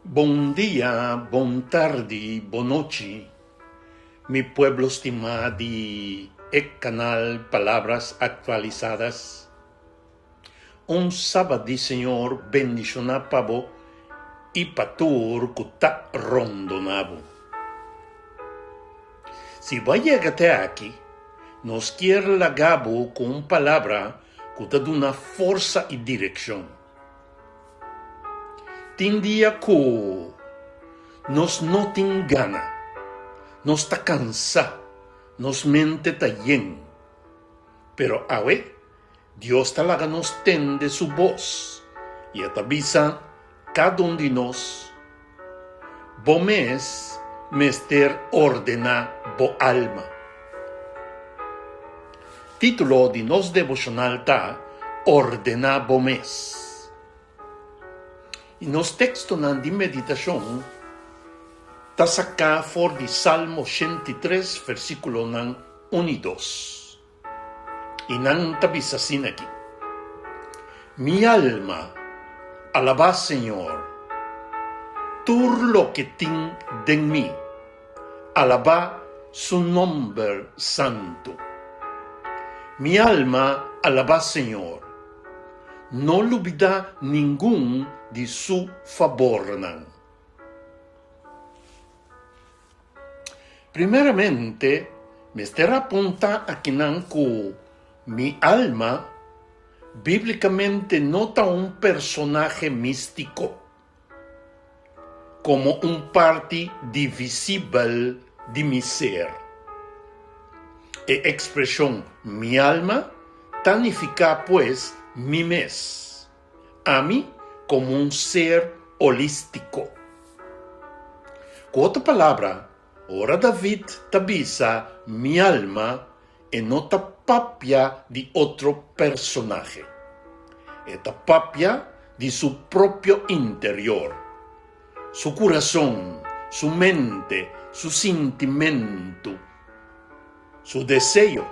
Bon dia, bon tardi, bon nochi, mi pueblo stimá di e kanal Palabras Actualizadas. Un Sabat di Señor bendishoná pa bo i pa tur ku ta rondoná bo. Si bo a yega te aki, nos kier laga bo ku un palabra ku ta duna forsa i direkshon. Tin dia ku nos no tin gana, nos ta kansá, nos mente ta yen. Pero awe Dios ta laga nos tende su bos i e ta bisa kada un di nos, Bo mes mester ordená bo alma. Título di nos devoshonal ta Ordená Bo Mes. I nos tekstonan di meditashon ta saká for di Salmo 103 versíkulonan un i dos. I nan ta bisa asina aki, Mi alma, alabá Señor! Tur loke tin den mi, alabá Su nomber santu. Mi alma, alabá Señor! No lubidá ningun di Su fabornan. Primeramente, mester apunta akinan ku mi alma bíblikamente no ta un personahe místiko, komo un parti divisibel di mi ser. E ekspreshon mi alma ta nifiká pues mi mes. Ami komo un ser holístiko. Ku otro palabra, ora David ta bisa mi alma, e no ta papia di otro personahe. E ta papia di su propio interior, su kurason, su mente, su sintimentu, su deseo,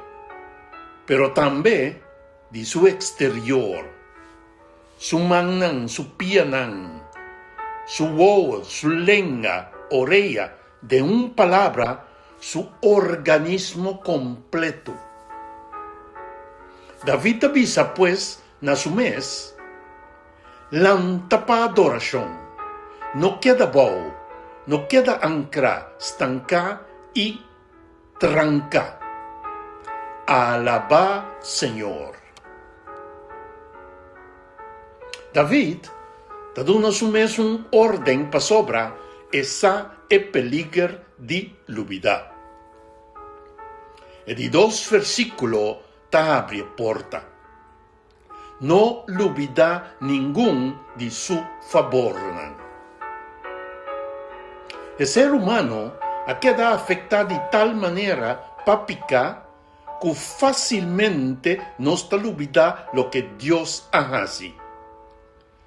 pero tambe di su eksterior, su mannan, su pianan, su wowo, su lenga, orea, den un palabra, su organismo kompleto. David ta bisa pues na su mes, Lanta pa adorashon, no keda bou, no keda ankrá, stanká i Tranca. Alabá Señor. David ta duna su mes un orden pasobra e sa e peliger di lubidá. E di dos versículo ta habri e porta. No lubidá ningun di su fabornan. E ser humano a keda afektá di tal manera pa piká ku fásilmente nos ta lubidá loke Dios a hasi,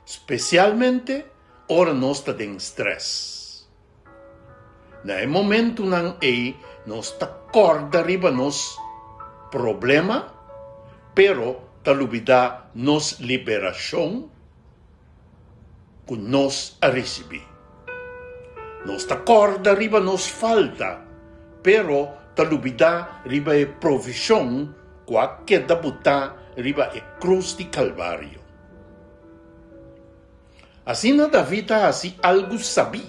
spesialmente ora nos ta den strès. Na e momentunan ei nos ta kòrda riba nos problema, pero ta lubidá nos liberashon ku nos a risibí. Nos ta kòrda riba nos falta, pero ta lubidá riba e provishon ku a keda butá riba e krus di Kalvario. Asina David a hasi algu sabí.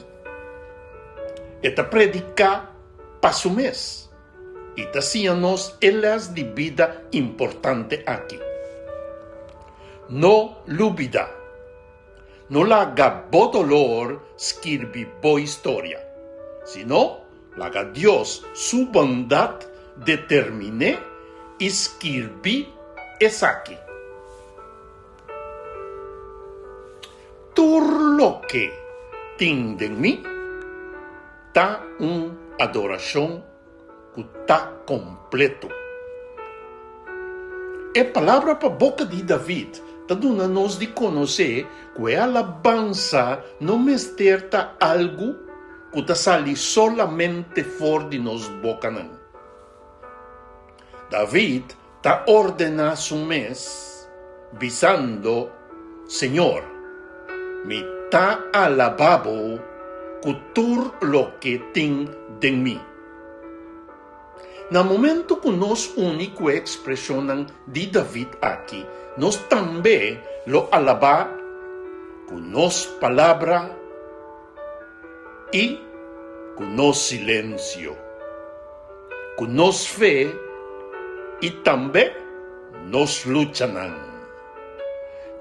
E ta prediká pa su mes i ta siña nos e lès di bida importante aki, No lubidá. No laga bo dolor skirbi bo historia, sino laga Dios su bondat determin'é i skirbi esaki. Tur loke tin den mi ta un adorashon ku ta kompleto. E palabra pa boka di David ta duna nos di konosé ku e alabansa no mester ta algu ku ta sali solamente for di nos bokanan. David Ta ordená su mes, bisando, Señor, mi ta alabá bo. ku tur loke tin den mi. Na momento ku nos uni ku e ekspreshonnan di David aki, nos tambe lo alabá ku nos palabra i ku nos silensio, ku nos fe i tambe nos luchanan,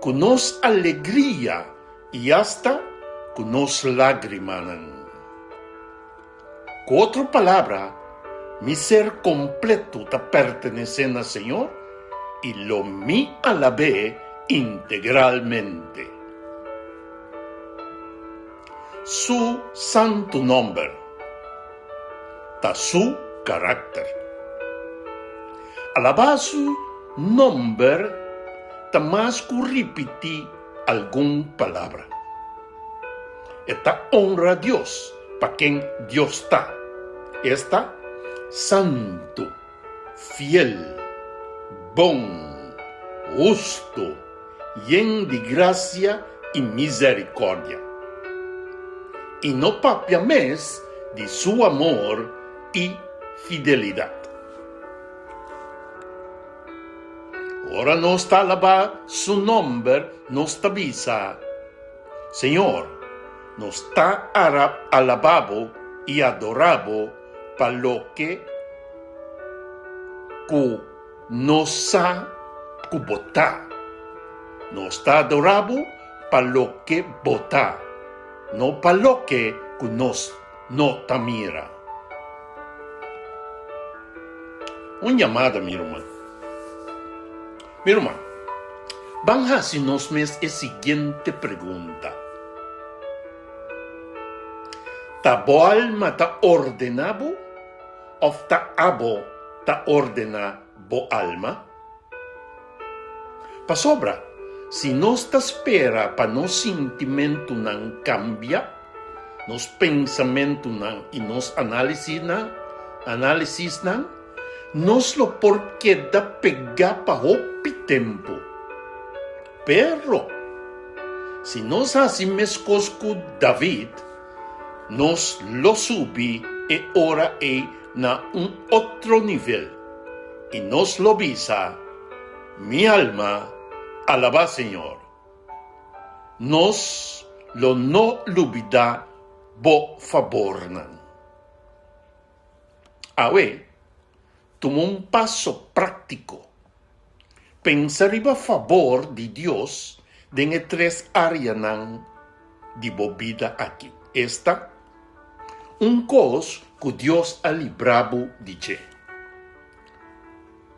ku nos alegria i asta ku nos lágrimanan. Ku otro palabra, mi ser kompleto ta pertenesé na Señor i lo mi alab'é integralmente. Su santu nòmber ta su karakter. Alabá su nòmber ta mas ku ripití algun palabra. E ta honra Dios pa ken Dios ta, esta, santu, fiel, bon, hustu, yen di grasia i misericordia. I no papia mes di su amor i fidelidat. Ora nos ta alabá su nomber, nos ta bisa, Señor, nos ta alabá bo i adorá bo pa loke ku nos sa ku bo ta. Nos ta adorá bo pa loke bo ta, no pa loke ku nos no ta mira. Un yamada, mi ruman. Mi ruman, ban hasi nos mes e siguiente pregunta, Ta bo alma ta ordená bo òf ta abo ta ordená bo alma? Pasobra, si nos ta spera pa nos sintimentunan kambia, nos pensamentunan i nos análisisnan, Nos lo por keda pegá pa hopi tempu. Pero, si nos hasi meskos ku David, nos lo subi e ora ei na un otro nivel i nos lo bisa, Mi alma, alabá Señor. Nos lo no lubidá bo fabornan. Awe, tuma un paso práktiko. Pensa riba fabor di Dios den e tres áreanan di bo bida aki, esta, un kos ku Dios a libra bo di dje.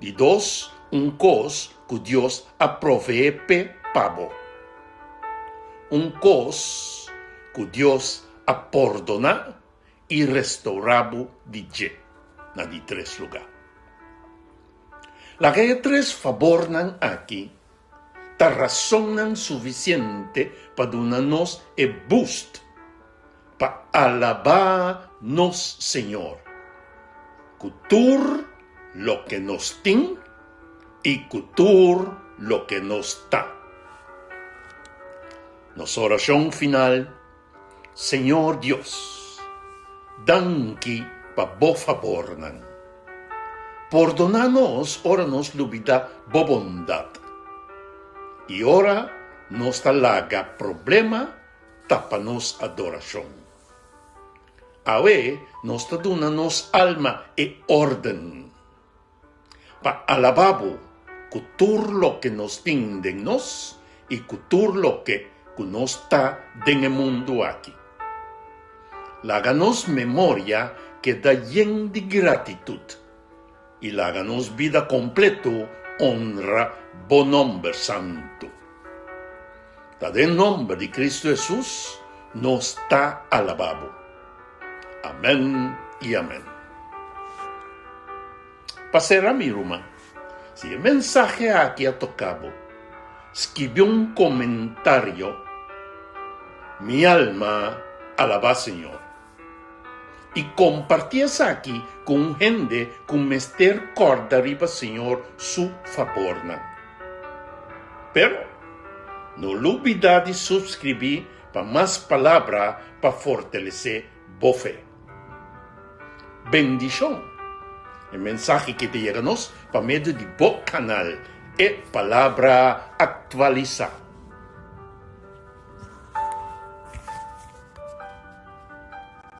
Di dos, un kos ku Dios a proveé p'e pa bo. Un kos ku Dios a pordoná i restourá bo di dje, na di tres lugá. Laga e tres fabornan aki ta rasonnan sufisiente pa duna nos e boost pa alabá nos Señor ku tur loke nos tin i ku tur loke nos ta. Nos orashon final. Señor Dios, danki pa bo fabornan. Pordoná nos ora nos lubidá bo bondat i ora nos ta laga problema tapa nos adorashon. Awe nos ta duna nos alma e órden pa alabá bo ku tur loke nos tin den nos i ku tur loke ku nos ta den e mundu aki. Laga nos memoria keda yen di gratitut i laga nos bida kompleto onra bo nòmber santu. Ta den nòmber di Kristu Hesus nos ta alabá bo. Amèn i amèn. Pa sera mi ruman, si e mensahe aki a toka bo, skibi un komentario, Mi alma alabá Señor. I kompartí esaki ku un hende ku mester kòrda riba Señor su fabornan. Pero, no lubidá di supskribí. pa mas palabra pa fortalesé bo fe. Bendishon! E mensahe ki ta yega nos pa medio di bo kanal E Palabra Aktualisá.